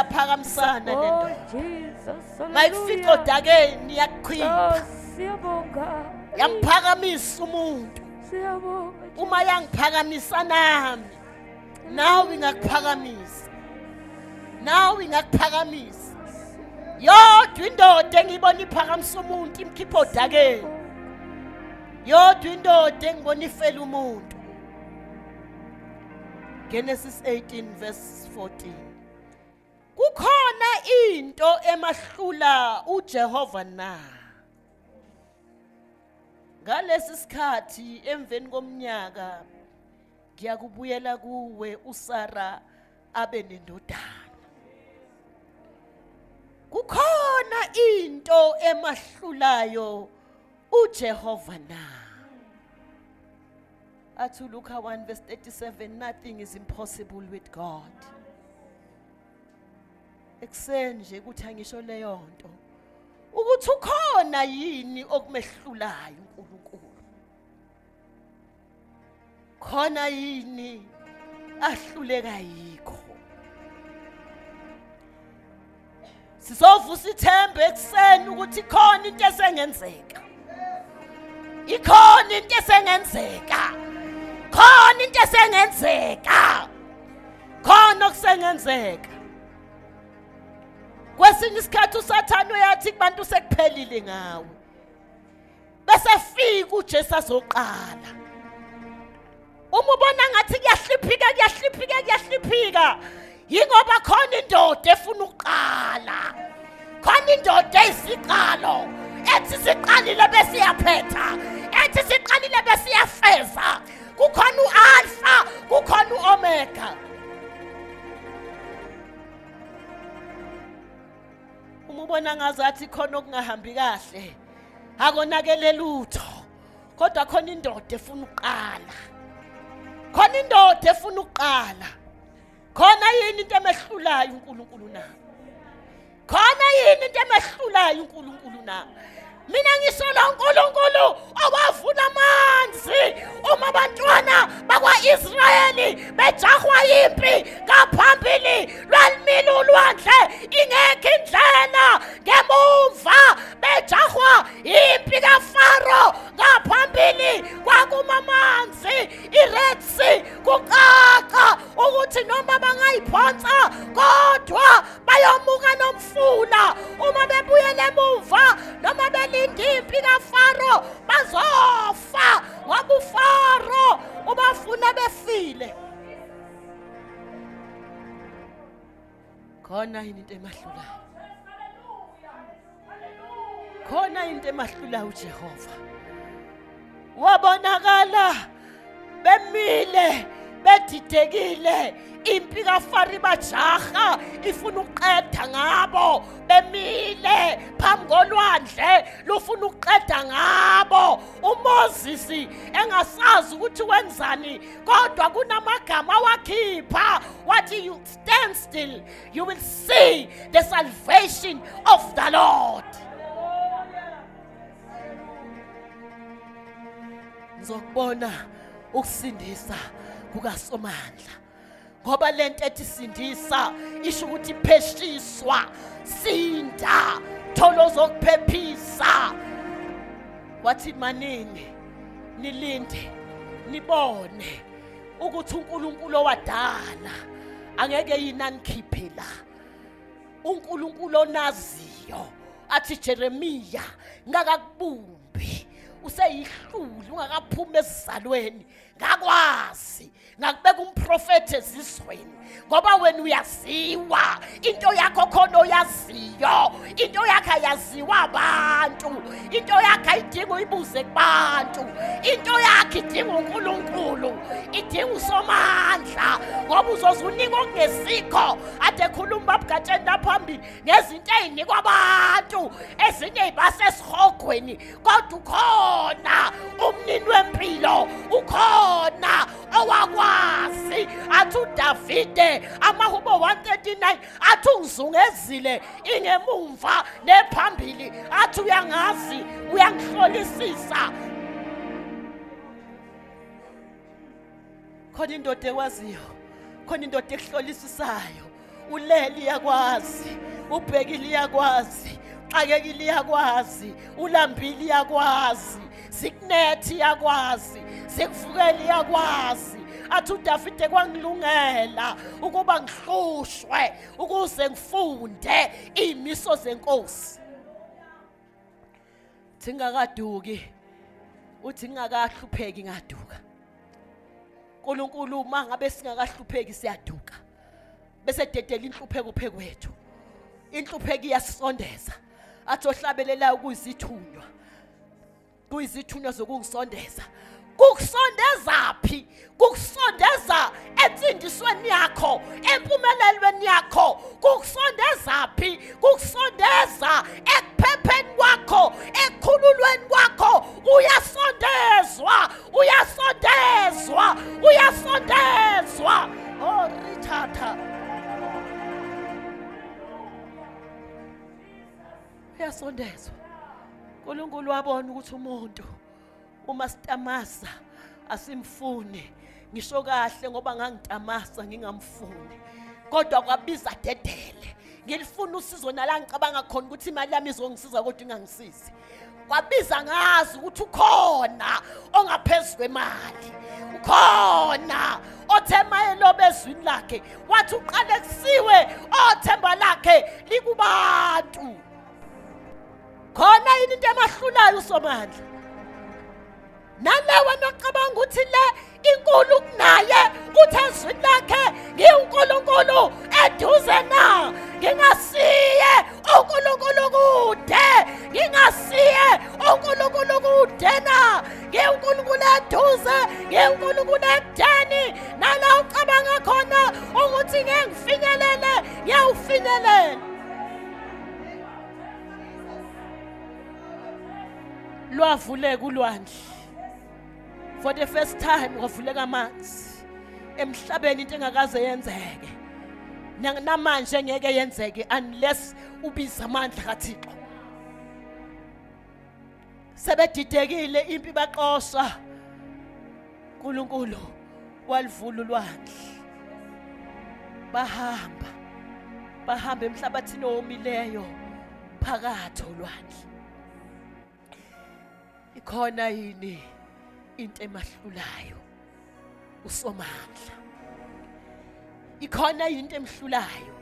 Iyaphakamisana le Oh ndoda. Jesus, Mayifica hallelujah. odakeni iyakukhipha. Oh, siyabonga. Yamphakamisa umuntu. Siyabonga. Uma yangiphakamisa nami, nawe ingakuphakamisa. Nawe ingakuphakamisa. Yodwa indoda engiyibona iphakamisa umuntu imkhipha odakeni. Yodwa indoda engibona ifela umuntu. Genesis 18 verse 14. Kukhona into emahlula uJehova na? Ngalesi sikhathi emveni komnyaka ngiyakubuyela kuwe uSara abe nendodana. Kukhona into emahlulayo uJehova na? Athi uLuka 1 verse 37, nothing is impossible with God. Ekuseni nje kuthi angisho leyo nto ukuthi ukhona yini okumehlulayo uNkulunkulu, khona yini ahluleka yikho. Sizovusa ithemba ekuseni ukuthi khona into esengenzeka, ikhona into esengenzeka, khona into esengenzeka, khona okusengenzeka. Kwesinye isikhathi uSathane uyathi kubantu sekuphelile ngawe, bese fika uJesu azoqala. Uma ubona ngathi kuyahliphika, kuyahliphika, kuyahliphika, yingoba khona indoda efuna ukuqala, khona indoda eyisiqalo ethi siqalile bese iyaphetha, ethi siqalile bese iyafeza. Kukhona u-Alpha, kukhona u-Omega. Uma ubona ngazathi khona okungahambi kahle, akonakele lutho, kodwa khona indoda efuna ukuqala, khona indoda efuna ukuqala. Khona yini into emehlulayo uNkulunkulu na? Khona yini into emehlulayo uNkulunkulu na? Mina ngisola uNkulunkulu owavula amanzi uma abantwana bakwa-Israyeli bejahwa yimpi ngaphambili, lwalimile ulwandle ingekho indlela, ngemumva bejahwa impi kaFaro, ngaphambili kwakuma amanzi iRed Sea, kucaca ukuthi noma bangayiphonsa kodwa bayomuka nomfula. Uma bebuyela emuva noma belinda impi kaFaro bazofa, ngoba uFaro ubafuna befile. Khona yini into emahlulayo? Khona into emahlulayo uJehova. Wabonakala bemile bedidekile, impi kaFaro bajaha ifuna ukuqeda ngabo, bemile phambi kolwandle lufuna ukuqeda ngabo. uMoses engasazi ukuthi wenzani, kodwa kunamagama awakhipha wathi, you stand still, you will see the salvation of the Lord. Ngizokubona ukusindisa kukaSomandla, ngoba lento ethi sindisa isho ukuthi pheshiswa, sinda, thola ozokuphephisa. Wathi manini nilinde nibone ukuthi uNkulunkulu owadala angeke yini anikhiphe la. uNkulunkulu onaziyo athi Jeremiya, ngakakubumbi useyihluli ungakaphumi esizalweni, ngakwazi ngakubeka umprofethi ezizweni, ngoba wena uyaziwa into yakho, khona oyaziyo into yakho ayaziwa abantu, into yakho ayidinga uyibuze kubantu, into yakho idinga uNkulunkulu, idinga uSomandla, ngoba uzoze unika okungesikho. Ade khuluma babugatsheni laphambili ngezinto ey'nikwa abantu, ezinye y'basesihogweni, kodwa ukhona umnini wempilo, ukhona owakwazi. Athi uDavide amahubo 139 athi ungizungezile ingemumva nephambili, athi uyangazi, uyangihlolisisa. Khona indoda ekwaziyo, khona indoda ekuhlolisisayo. Ulele iyakwazi, ubhekile iyakwazi, xakekile iyakwazi, ulambile iyakwazi, sikunethi iyakwazi, sikuvukele iyakwazi. Athi uDavide kwangilungela ukuba ngihlushwe ukuze ngifunde iy'miso zenkosi. Thingakaduki, uthi ngingakahlupheki ngaduka. uNkulunkulu uma ngabe singakahlupheki siyaduka, bese dedela inhlupheko phekwethu. Inhlupheko iyasisondeza. Athi ohlabelelayo kuyizithunywa, kuyizithunywa zokungisondeza. Kukusondeza phi? Kukusondeza ensindisweni yakho, empumelelweni yakho. Kukusondeza phi? Kukusondeza ekuphepheni kwakho, ekukhululweni kwakho. Uyasondezwa, uyasondezwa, uyasondezwa. Oh rithatha, uyasondezwa. uNkulunkulu wabona ukuthi umuntu uma sitamasa asimfuni. Ngisho kahle ngoba ngangitamasa ngingamfuni, kodwa kwabiza dedele. Ngilifuna usizo nala ngicabanga khona ukuthi imali yami izongisiza kodwa ingangisizi. Kwabiza ngazi ukuthi ukhona ongaphezu kwemali, ukhona othe mayelobe ezwini lakhe wathi uqalekisiwe othemba lakhe likubantu. Khona yini into emahlulayo uSomandla? Nale wena ocabanga ukuthi le inkulu kunaye, uthi ezwini lakhe ngiwuNkulunkulu eduze na, ngingasiye uNkulunkulu kude, ngingasiye uNkulunkulu kude na, ngiwuNkulunkulu eduze, ngiwuNkulunkulu ekudeni. Nala ucabanga khona ukuthi ngeke ngifinyelele, ngiyawufinyelela. Lwavuleka ulwandle for the first time, kwavuleka amanzi emhlabeni, into engakaze yenzeke namanje ngeke yenzeke unless ubiza amandla kaThixo. Sebedidekile, impi baxosha, uNkulunkulu walivula ulwandle, bahamba bahamba emhlabathini owomileyo phakathi olwandle. Ikhona yini into emahlulayo uSomandla? Ikhona yini into emhlulayo?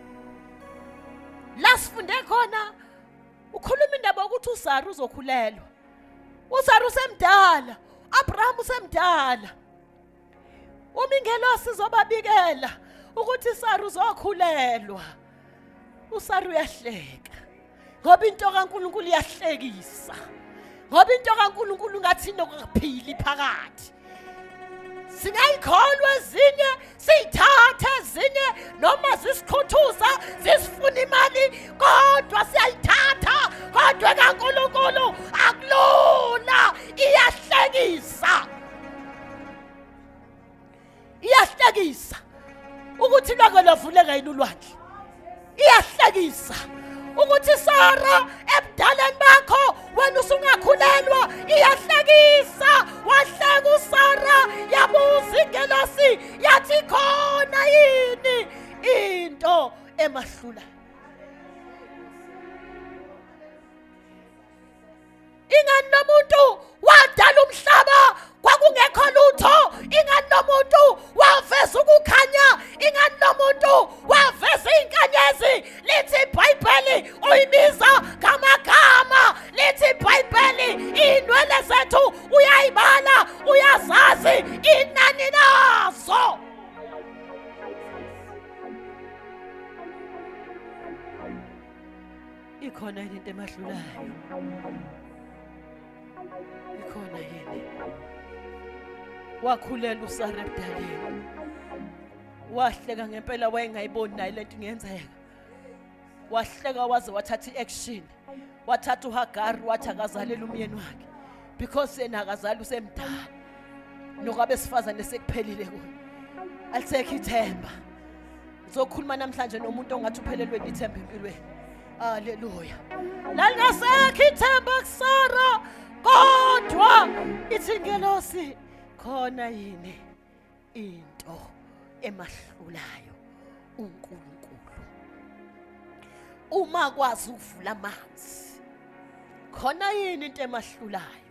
La sifunde khona ukhuluma indaba yokuthi uSara uzokhulelwa. uSara usemdala, Abraham usemdala. Uma ingelosi izobabikela ukuthi Sara uzokhulelwa, uSara uyahleka. Ngoba into kaNkulunkulu iyahlekisa. Ngoba into kaNkulunkulu ngathi inokuphili phakathi. Singayikholwa ezinye, siyithathe ezinye, noma zisikhuthuza, zisifuna imali, kodwa siyayithatha. Kodwa kaNkulunkulu akulula, iyahlekisa. Iyahlekisa ukuthi lwake lwavuleka yini ulwandle. Iyahlekisa ukuthi Sara ebudaleni bakho wena usungakhulelwa. Iyahlekisa. Wahleka uSara, yabuza ingelosi yathi khona yini into emahlula? Ingani nomuntu wadala umhlaba kwakungekho lutho. Ingani nomuntu waveza ukukhanya. Ingani nomuntu waveza izinkanyezi. Lithi iBhayibheli uyibiza ngamagama. Lithi iBhayibheli inwele zethu uyayibala, uyazazi inani nazo. Ikhona yini into emahlulayo? Ikhona yini? Wakhulela uSara ebudaleni, wahleka ngempela, wayengayiboni naye lento ingenzeka. Wahleka waze wathatha i-action, wathatha uHagari wathi akazalela umyeni wakhe because yena akazali, usemdala, nokwabesifazane sekuphelile kuye, alisekho ithemba. Ngizokhuluma namhlanje nomuntu ongathi uphelelwe ithemba empilweni. Haleluya. Lalingasekho ithemba kuSara, kodwa ithi ingelosi khona yini into emahlulayo uNkulunkulu? Uma kwazi ukuvula amanzi, khona yini into emahlulayo?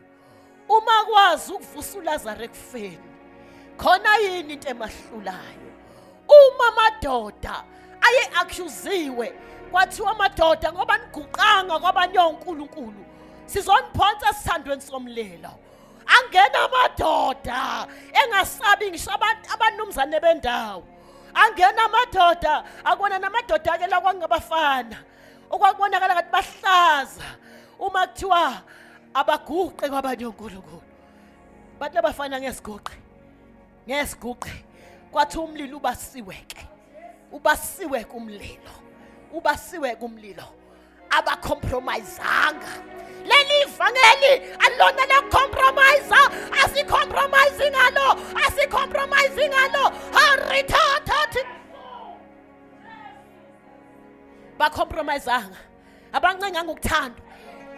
Uma kwazi ukuvusa uLazaro ekufeni, khona yini into emahlulayo? Uma amadoda aye accusiwe kwathiwa amadoda ngoba niguqanga kwabanye onkulunkulu, sizoniphonsa esithandweni somlilo. Angena amadoda engasabi ngisho abanumzane bendawo. Angena amadoda, akubona namadoda ke la kwangabafana okwakubonakala ngathi bahlaza uma kuthiwa abaguqe kwabanye onkulunkulu. Bathi abafana ngesiguqe, ngesiguqe. Kwathi umlilo ubasiwe ke, ubasiwe kumlilo, ubasiwe kumlilo. Abacompromisanga. Leli vangeli alona la compromise, asicompromise ngalo, asicompromise ngalo. Harithathathi bacompromisanga, abancenganga ukuthandwa.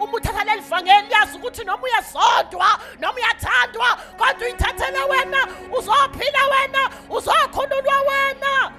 Uma uthatha leli vangeli yazi ukuthi noma uyazondwa noma uyathandwa, kodwa uyithathele wena, uzophila wena, uzokhululwa wena.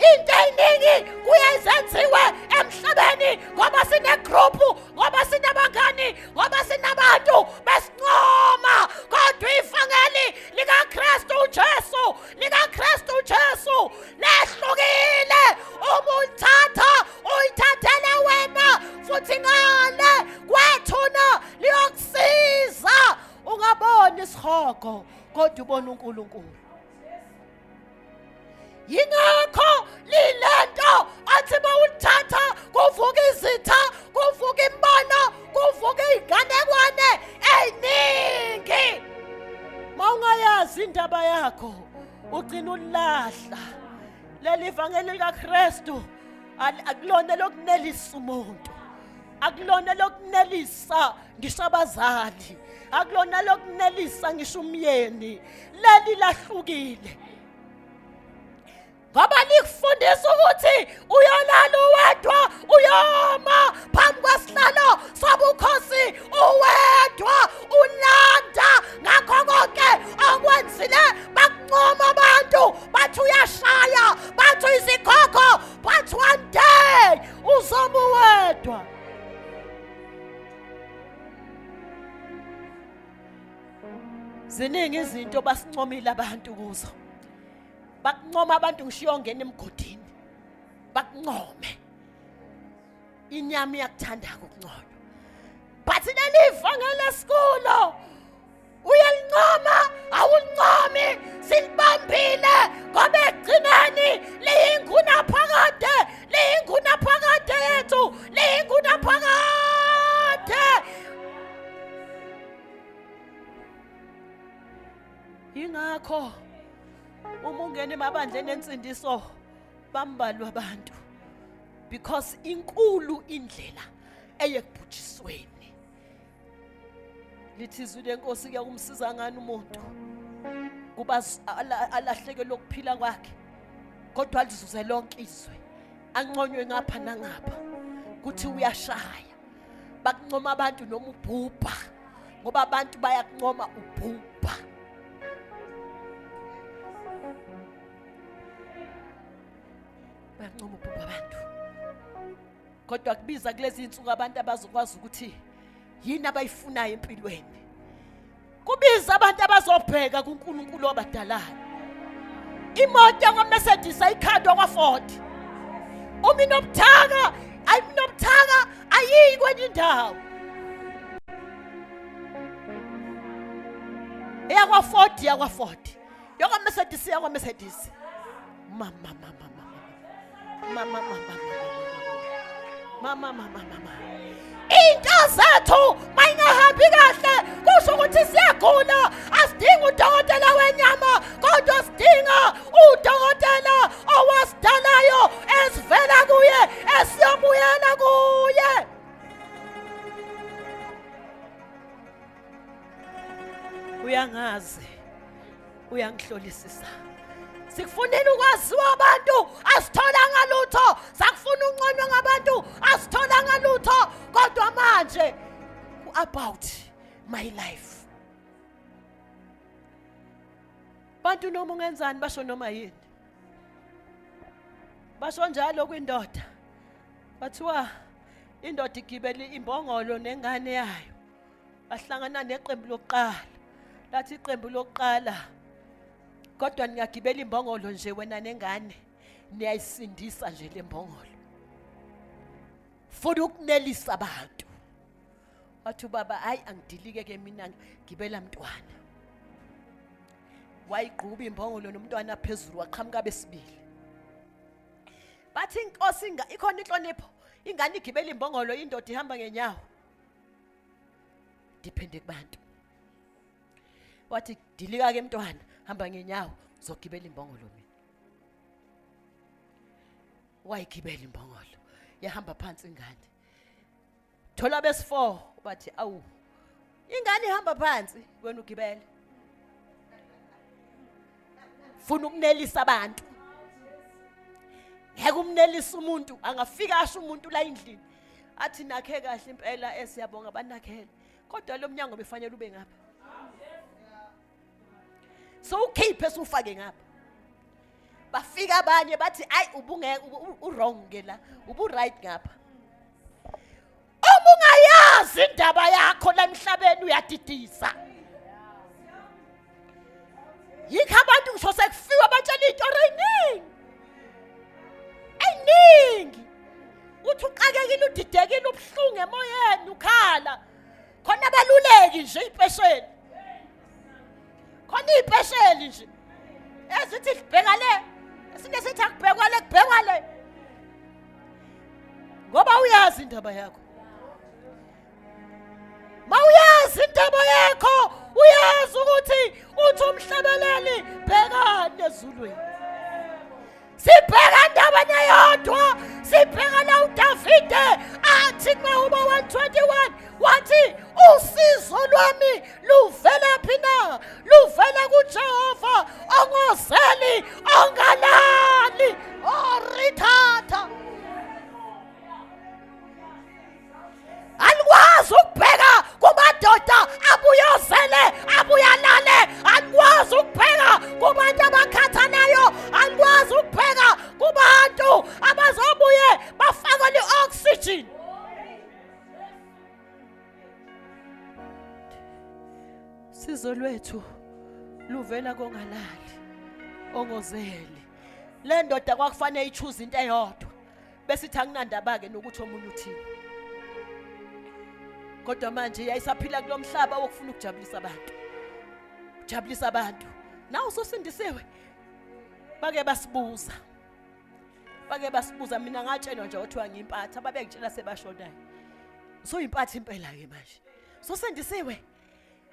Into eyiningi kuyezenziwe emhlabeni ngoba sinegroup, ngoba sinabangani, ngoba sinabantu besincoma, kodwa ivangeli likaKristu uJesu, likaKristu uJesu lehlukile. Uma ulithatha uyithathele wena, futhi ngale kwethuna liyokusiza. Ungaboni isihogo kodwa ubona uNkulunkulu. Yingakho lilento athi bawulithatha kuvuka izitha, kuvuka imbono, kuvuka iy'nganekwane ey'ningi. Mawungayazi indaba yakho ugcina ulahla. Leli vangeli likaKristu akulona lokunelisa umuntu, akulona lokunelisa ngisho abazali, akulona lokunelisa ngisho umyeni. Leli lahlukile ngoba likufundisa ukuthi uyolala uwedwa, uyoma phambi kwesihlalo sobukhosi uwedwa, ulanda ngakho konke okwenzile. Bakuncoma abantu, bathi uyashaya, bathi uyisikhokho, but one day uzoba uwedwa. Ziningi izinto basincomile abantu kuzo. Bakuncoma abantu ngisho uyongena emgodini, bakuncome. Inyama iyakuthanda ukunconywa, but leli vangeli esikulo uyalincoma awulincomi, silibambile ngoba ekugcineni liyingunaphakade, liyingunaphakade yethu, liyingunaphakade. Yingakho uma ungena emabandleni ensindiso bambalwa abantu, because inkulu indlela eyekubhujisweni. Lithi izwi lenkosi kuyakumsiza ngani umuntu kuba alahleke lokuphila kwakhe, kodwa alizuze lonke izwe, anconywe ngapha nangapha kuthi uyashaya. Bakuncoma abantu noma ubhubha, ngoba abantu bayakuncoma ubhubha. Bayakuncoma ubhubha abantu, kodwa kubiza kulezi insuku abantu abazokwazi ukuthi yini abayifunayo empilweni. Kubiza abantu abazobheka kuNkulunkulu wabadalayo. Imoto yakwaMercedes ayikhandwa kwaFord. Uma inobuthaka, ayinobuthaka, ayiyi kwenye indawo. EyakwaFord, yakwaFord. YakwaMercedes, yakwaMercedes. Mama, mama, mama. Mama, mama, mama. Mama, mama, mama. Into zethu mayingahambi kahle kusho ukuthi siyagula. Asidingi udokotela wenyama, kodwa sidinga udokotela owasidalayo, esivela kuye, esiyobuyela kuye. Uyangazi, uyangihlolisisa. Sikufunile ukwaziwa abantu, asitholanga lutho. Sakufuna unconywa ngabantu, asitholanga lutho. Kodwa manje about my life. Bantu noma ungenzani basho noma yini. Basho njalo kwindoda. Bathiwa indoda igibele imbongolo nengane yayo. Bahlangana neqembu lokuqala. Lathi iqembu lokuqala, kodwa ningagibela imbongolo nje wena nengane, niyayisindisa nje le mbongolo. Funa ukunelisa abantu. Wathi ubaba, hayi angidilike ke mina, gibela mntwana. Wayigquba imbongolo nomntwana phezulu, waqhamuka besibili. Bathi inkosi ikhona inhlonipho, ingane igibela imbongolo, indoda ihamba ngenyawo. Diphende kubantu. Wathi dilika ke mntwana, hamba ngenyawo, uzogibela imbongolo mina. Wayigibela imbongolo, yahamba phansi ingane. Thola besi4 bathi awu, ingane ihamba phansi, wena ugibele. Funa ukunelisa abantu. Ngeke umnelise umuntu, angafika asho umuntu la endlini athi nakhe kahle impela, esiyabonga banakhele, kodwa lo mnyango befanele ube ngapha. So ukhiphe sufake ngapha. Bafika abanye bathi ayi ubungeke u wrong ke la, ubu right ngapha. Uma ungayazi indaba yakho la emhlabeni uyadidisa. Yikho abantu ngisho sekufiwa batshela izitori eziningi. Eziningi. Uthi uxakekile, udidekile, ubuhlungu emoyeni, ukhala. Khona abaluleki nje ipesheli. Khona ipesheli nje. Ezithi bheka le, esinye sithi akubhekwa le, kubhekwa le. Ngoba uyazi indaba yakho. Mawuyazi indaba yakho, uyazi ukuthi uthi umhlabeleli bhekani ezulwini. Sibheka indaba eyodwa, sibheka la uDavide athi kumahubo 121 wathi usizo lwami luvela phi na? Luvela kuJehova ongozeli ongalali orithatha. Alikwazi ukubheka kumadoda abuyozele abuyalale, alikwazi ukubheka kubantu abakhathalayo, alikwazi ukubheka kubantu abazobuye bafakwe i-oxygen. Sizo lwethu luvela kongalali ongozeli. Le ndoda kwakufanele ichoose into eyodwa, bese ithi anginandaba ke nokuthi omunye uthini. Kodwa manje yayisaphila kulomhlaba wokufuna ukujabulisa abantu. Ujabulisa abantu. Nawe usosindisiwe. Bake basibuza. Bake basibuza, mina ngatshelwa nje othiwa ngimpatha, ababengitshela sebashonayo. Usuyimpatha impela ke manje. Usosindisiwe.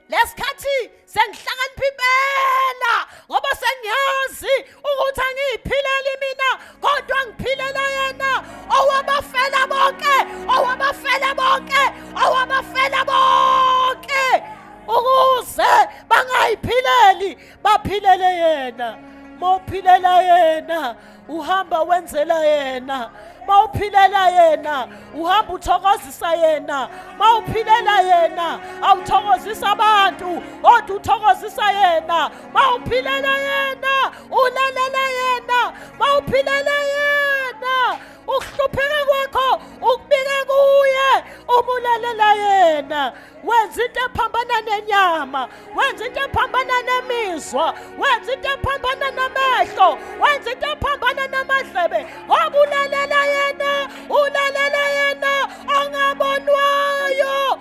Lesikhathi sengihlakanipha impela ngoba sengiyazi ukuthi angiyiphileli mina kodwa ngiphilela yena owabafela bonke, owabafela bonke, owabafela bonke, ukuze bangayiphileli baphilele yena. Mawuphilela yena uhamba wenzela yena, mawuphilela yena uhamba uthokozisa yena, mawuphilela yena awuthokozisa abantu kodwa uthokozisa yena, mawuphilela yena ulalela yena, mawuphilela yena ukuhlupheka kwakho ukubika kuye, umulalela yena. Wenza into ephambana nenyama, wenza into ephambana nemizwa, wenza into ephambana namehlo, wenza into ephambana namadlebe, ngoba ulalela yena, ulalela yena ongabonwayo.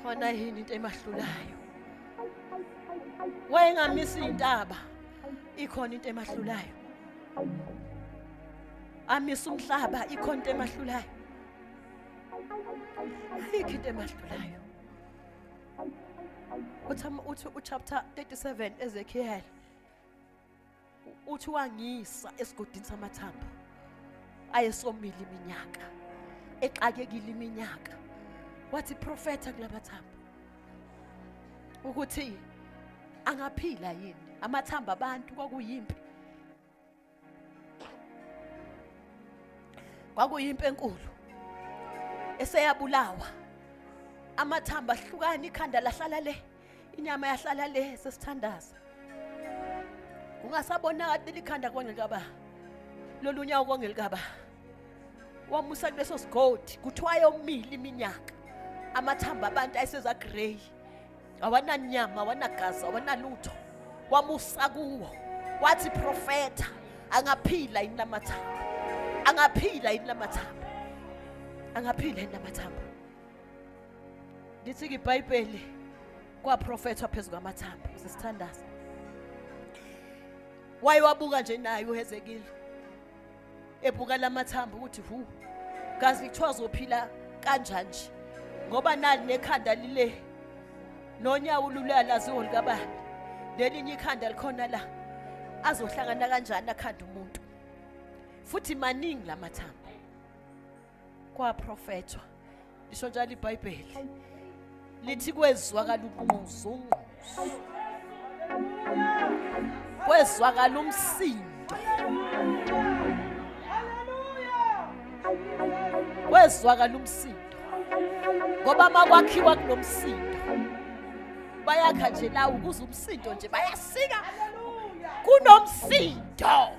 Khona yini into emahlulayo? Wayengamisa intaba, ikhona into emahlulayo. Amisa umhlaba, ikhona into emahlulayo. Ayikho into emahlulayo. Uthi uchapter 37 Ezekiel uthi wangisa esigodini samathambo ayesomile iminyaka, exakekile iminyaka. Wathi profeta kulamathambo ukuthi angaphila yini amathambo abantu. Kwakuyimpi, kwakuyimpi enkulu eseyabulawa, amathambo ahlukana, ikhanda lahlala le, inyama yahlala le. Sesithandaza. Ungasabonakali likhanda kwangelikaba lolu nyawo kwangelikaba. Wamusa kuleso sigodi, kuthiwa yomile iminyaka, amathambo abantu ayeseza grey, awananyama, awanagazi, awanalutho. Wamusa kuwo, wathi profeta, angaphila yini lamathambo? Angaphila yini lamathambo? Angaphila yini lamathambo? Lithi iBhayibheli kwaprofethwa phezu kwamathambo. Sisithandaza. Wayewabuka nje naye uHezekile, ebuka lamathambo ukuthi hu kazi kuthiwa zophila kanjani nje, ngoba nali nekhanda lile nonyawo lulala laziwo likabani, nelinye ikhanda likhona la, azohlangana kanjani akhanda umuntu? Futhi maningi lamathambo. Kwaprofethwa, lisho njalo iBhayibheli, lithi kwezwakala ubunquzungquzu, kwezwakala umsindo, kwezwakala umsindo, ngoba makwakhiwa kunomsindo, bayakha nje la ukuze umsindo nje bayasika, kunomsindo.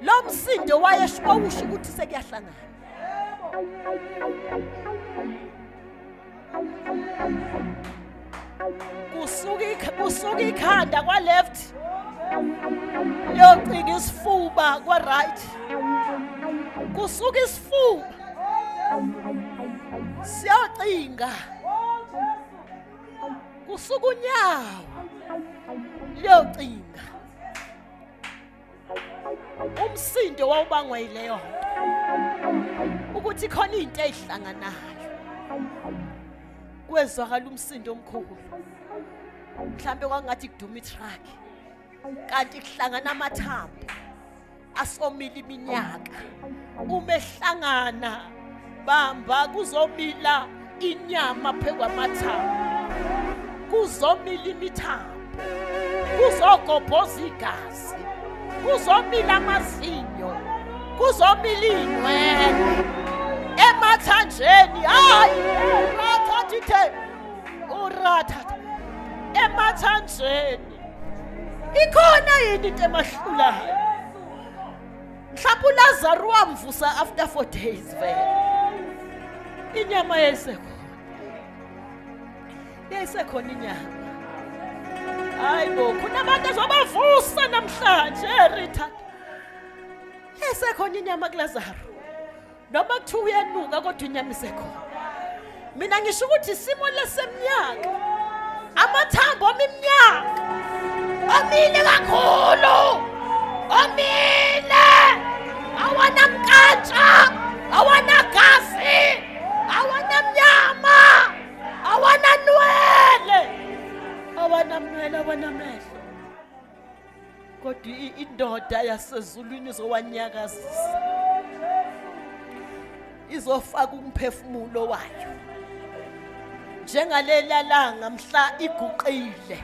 Lo msindo wayesho ukuthi sekuyahlangana. Kusuka ikhanda kwa left liyocinga isifuba kwa right, kusuka isifuba siyocinga, kusuka unyawo liyocinga. Umsindo wawubangwa yileyo nto, ukuthi khona into ezihlanganayo. Kwezwakala umsindo omkhulu, mhlambe kwangathi kuduma itruck, kanti kuhlangana amathambo asomile iminyaka. Uma ehlangana bamba, kuzomila inyama phezu kwamathambo, kuzomila imithambo, kuzogobhoza igazi, kuzomila amazinyo, kuzomila inwele emathanjeni. Hayi, rathathithe urathatha emathanjeni. Ikhona yini into emahlulayo? Mhlawumbe uLazaru wamvusa after 4 days, vele inyama yayisekhona, yayisekhona inyama. Hayi bo, kunabantu azobavusa namhlanje. Ritha, yayisekhona inyama kuLazaru, noma kuthiwa uyanuka, kodwa inyama isekhona. Mina ngisho ukuthi isimo leseminyaka, amathambo omiminyaka omile kakhulu, omile, awanamnkantsha, awanagazi, awanamnyama, awananwele, awanamnwele, awanamehlo, kodwa indoda yasezulwini izowanyakazisa, izofaka umphefumulo wayo njengalela langa mhla iguqile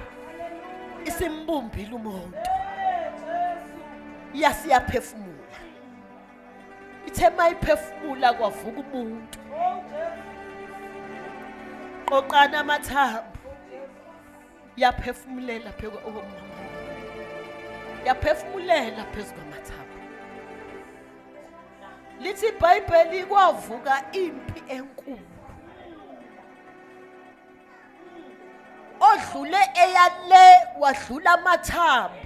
isimbumbile umuntu, yasiyaphefumula. Ithe mayiphefumula kwavuka umuntu. Qoqana amathambo, yaphefumulela phezu komama, yaphefumulela phezu kwamathambo. Lithi iBhayibheli kwavuka impi enkulu, odlule eyale wadlula amathambo,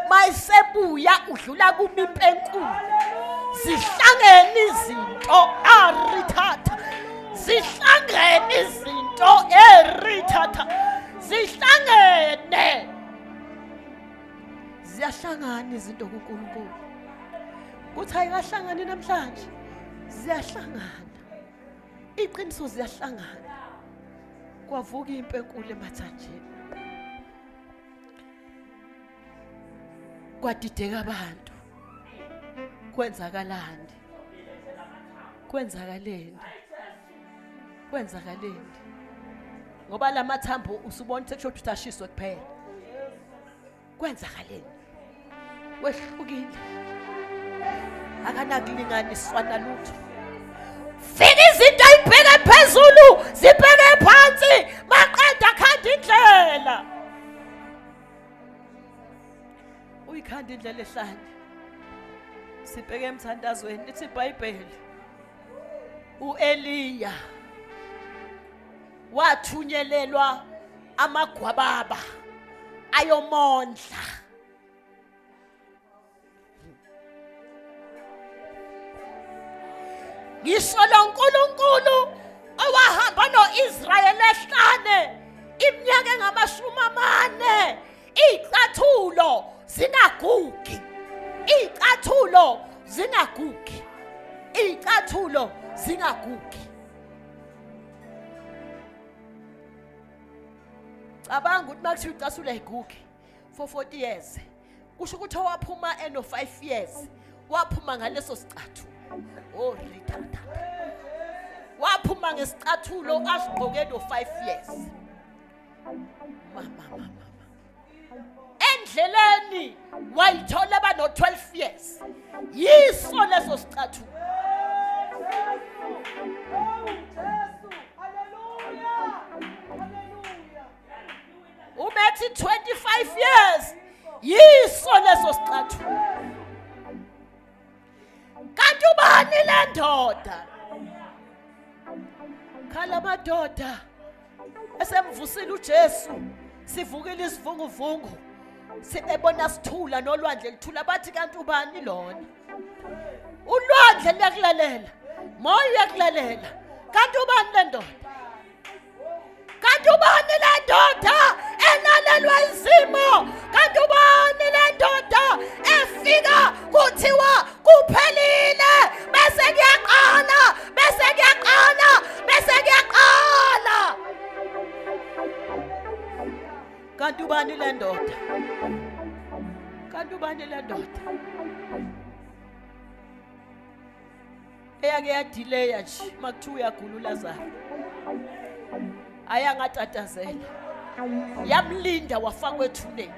mayisebuya udlula kumimpi enkulu. Zihlangene izinto, arithatha, zihlangene izinto, erithatha, zihlangene, ziyahlangana izinto kuNkulunkulu. Kuthi ayikahlangani namhlanje, ziyahlangana, iqiniso ziyahlangana. Kwavuka impi enkulu emathanjeni, kwadideka abantu, kwenzakalani, kwenzakaleni, kwenzakaleni? Ngoba lamathambo usubona sekusho ukuthi ashiswe kuphela. Kwenzakaleni? Wehlukile, akanakulinganiswa nalutho. Fika izinto ayibheke phezulu, zibheke phansi, maqeda khanda indlela. Uyikhanda indlela ehlane. Sibheke emthandazweni lithi iBhayibheli uEliya wathunyelelwa amagwababa ayomondla. Ngisho lo nkulunkulu owahamba no-Israyeli ehlane iminyaka engama-40, iy'cathulo zingagugi, iy'cathulo zingagugi, iy'cathulo zingagugi. Cabanga ukuthi makuthiwa icathulo ayigugi for 40 years, kusho ukuthi owaphuma eno 5 years waphuma ngaleso sicathulo. Oh ritata, waphuma ngesicathulo asigqoke no 5 years. Mama mama endleleni wayithola bano 12 years, yiso leso sicathulo. Umethi 25 years, yiso leso sicathulo. Kanti ubani le ndoda? Khala madoda esemvusile uJesu, sivukile isivunguvungu, sibebona sithula nolwandle lithula, bathi kanti ubani lona? Ulwandle liyakulalela, moya uyakulalela, kanti ubani le ndoda? Kanti ubani le ndoda elalelwa izimo? Kanti ubani le ndoda efika kuthiwa kuphelile, bese kuyaqala, bese kuyaqala, bese kuyaqala? Kanti ubani le ndoda? Kanti ubani le ndoda eyake yadileya nje makuthiwa uyagula uLazaro, ayangatatazela, yamlinda wafakwa ethuneni?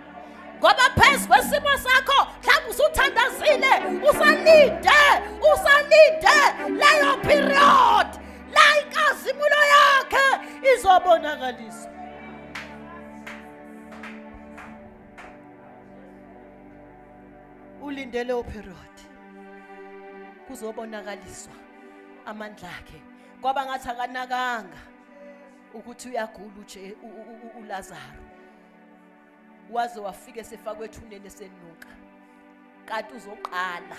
Ngoba phezu kwesimo sakho mhlawumbe usuthandazile, usalinde, usalinde leyo period la inkazimulo yakhe izobonakaliswa. Ulinde leyo period kuzobonakaliswa amandla akhe. Kwaba ngathi akanakanga ukuthi uyagula uje uLazaro, waze wafika esefakwe ethuneni esenuka. Kanti uzoqala,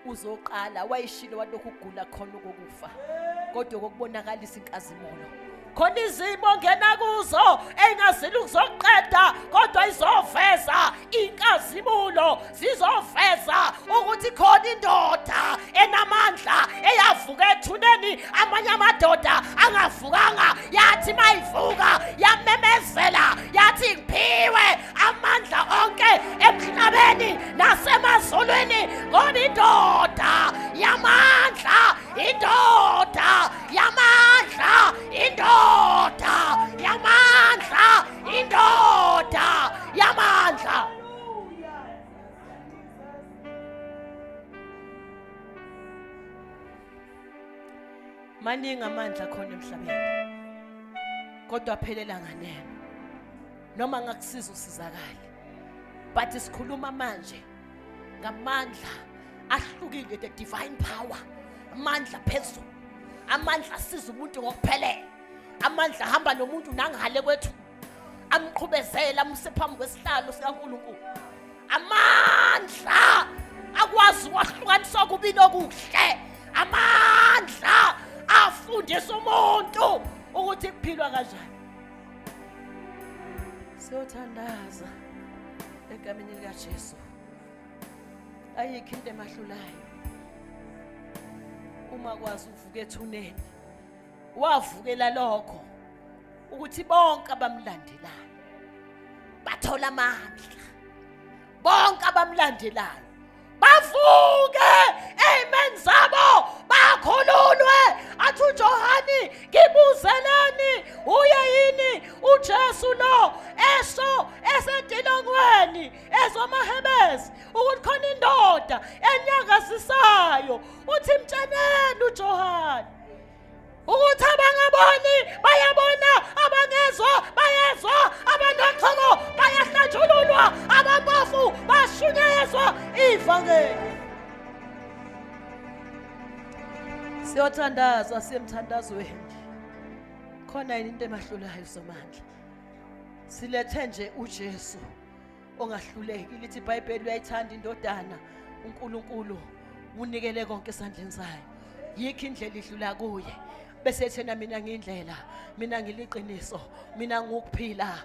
uzoqala wayishilo wathi lokhu kugula khona kokufa, kodwa kokubonakalisa inkazimulo. Khona izimo ongena kuzo engazili ukuzoqeda, kodwa izoveza inkazimulo, zizoveza ukuthi khona indoda enamandla eyavuka ethuneni amanye amadoda angavukanga, yathi mayivuka yamemezela yathi ngiphiwe amandla onke emhlabeni nasemazulwini, ngoba indoda yamandla, indoda yamandla, indoda yamandla, indoda yamandla. Maningi amandla khona emhlabeni, kodwa aphelela nganeno. Noma ngakusiza usizakale, but sikhuluma manje ngamandla ahlukile, the divine power, amandla phezulu, amandla asiza umuntu ngokuphelele, amandla ahamba nomuntu nangale kwethu, amqhubezela amuse phambi kwesihlalo sikaNkulunkulu, amandla akwazi ukwahlukanisa okubi nokuhle, amandla afundisa umuntu ukuthi kuphilwa kanjani. Siyothandaza egameni likaJesu. Ayikho into emahlulayo. Uma kwazi uvuka ethuneni, wavukela lokho ukuthi bonke abamlandelayo bathola amandla, bonke abamlandelayo bavuke ey'meni zabo bakhululwe. Athi uJohani, ngibuzeleni uye yini uJesu lo esho esentilongweni ezomahebezi ukuthi khona indoda enyakazisayo? Uthi mtsheneni uJohani ukuthi abangaboni bayabona, abangezwa bayezwa, abanochoko bayahlanjululwa, abampofu Ivangeli. Siyothandaza siyemthandazweni. Khona yini into emahlulayo Somandla? Silethe nje uJesu ongahluleki. Lithi iBhayibheli uyayithanda indodana, uNkulunkulu unikele konke esandleni sayo. Yikho indlela idlula kuye. Bese ethena mina ngindlela, mina ngiliqiniso, mina ngukuphila.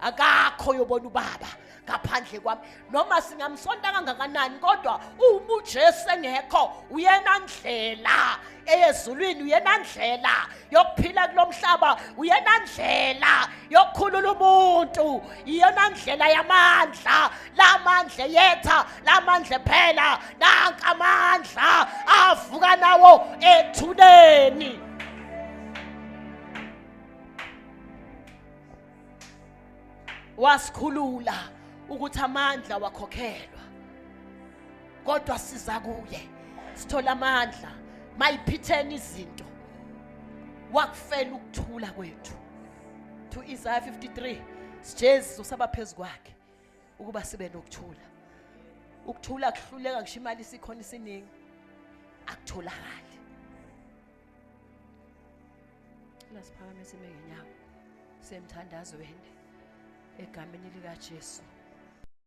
Akakho yobona ubaba ngaphandle kwami. Noma singamsonta kangakanani, kodwa uma uJesu engekho, uyena ndlela eyezulwini, uyena ndlela yokuphila kulomhlaba, uyena ndlela yokukhulula umuntu, iyona ndlela yamandla. Lamandla yetha, lamandla phela, nanka amandla avuka nawo ethuneni. Wasikhulula ukuthi amandla wakhokhelwa, kodwa siza kuye sithola amandla. Mayiphithene izinto, wakufela ukuthula kwethu. To Isaiah 53, sijesu saba phezu kwakhe ukuba sibe nokuthula. Ukuthula kuhluleka ngisho imali isikhona isiningi, akutholakali. Lasiphakamise ngenyawo semthandazweni egameni likaJesu.